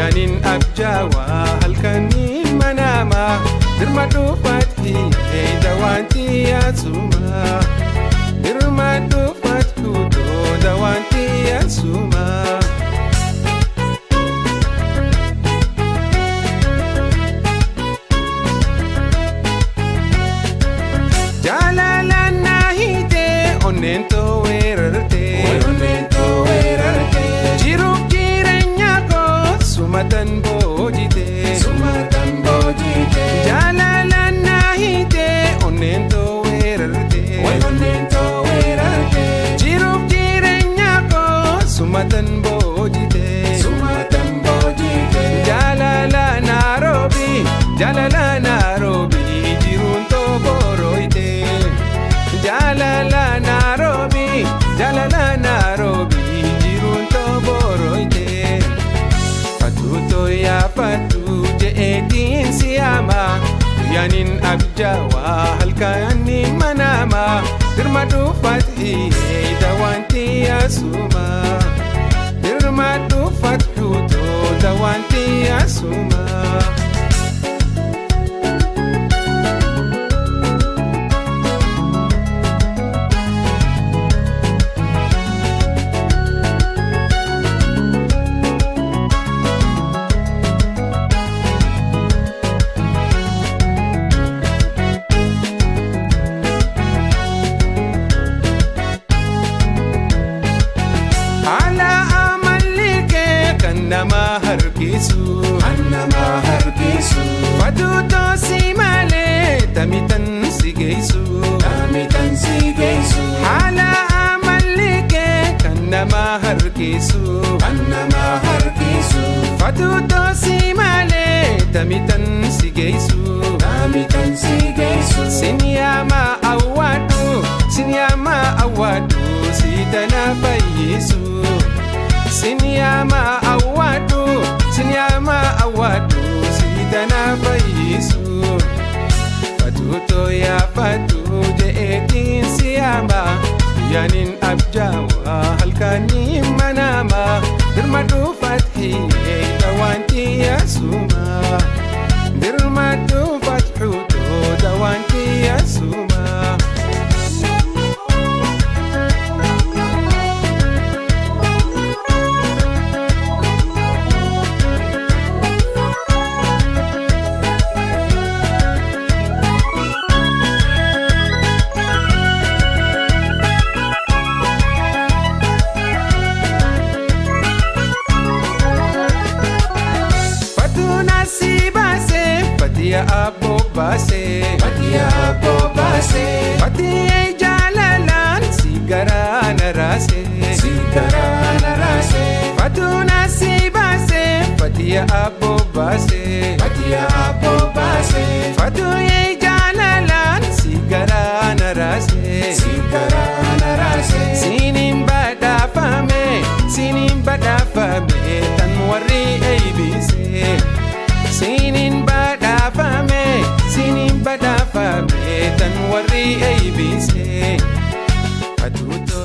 Guyyaanin abjaawaa halkanii manama dirma dhufaat hiyyee dawanti yaasuma dirma dhufaat hudoo dawanti yaasuma. Jaalala na hiite onneen too weerarte. Jiruuf jireenya koo sumatan boojite. Jaalala na hiite onneen too weerarte. Jiruuf jireenya koo sumatan boojite. Jaalala Nairobi, jaalala Nairobi, jiruun too boroite. Jaalala Nairobi, jaalala Nairobi, jiruun too boroite. Fatuutoo yaa fatuu je'eetiin si'ama guyyaanin abjaawaa halkanii manama dirma dhufaat hiyyee dawanti yaasuma dirma dhufaat hudoo dawanti yaasuma. Haala amalli kee kan nama harkisu. Fatuutoo si malee tamitan si geessu. Haala amalli kee kan nama harkisu. Fatuutoo si malee tamitan si geessu. Sinyaama awwaadhu, sinyaama awwaadhu, si tana fayyisu. Sinyaama awwaadhu, sinyaama awwaadhu, si tana fayyisu. Fatuutoo yaa fatuu je'eetiin si'ama guyyaanin abjaawaa halkanii manama dirma dhufaat hiyyee dawanti yaasuma dirma dhufaat hudoo dawanti yaasuma. Fatuuna si baase fatiya abboo baase. Fatiyee jaalalaan si garaa na raase. Fatuuna si baase fatiya abboo baase. Fatiyee jaalalaan si garaa na raase. Siniin badhaafame, siniin badhaafame tan warri eeybise. Siniin badhaafame, siniin badhaafame tan warri eeybise. Fatuutoo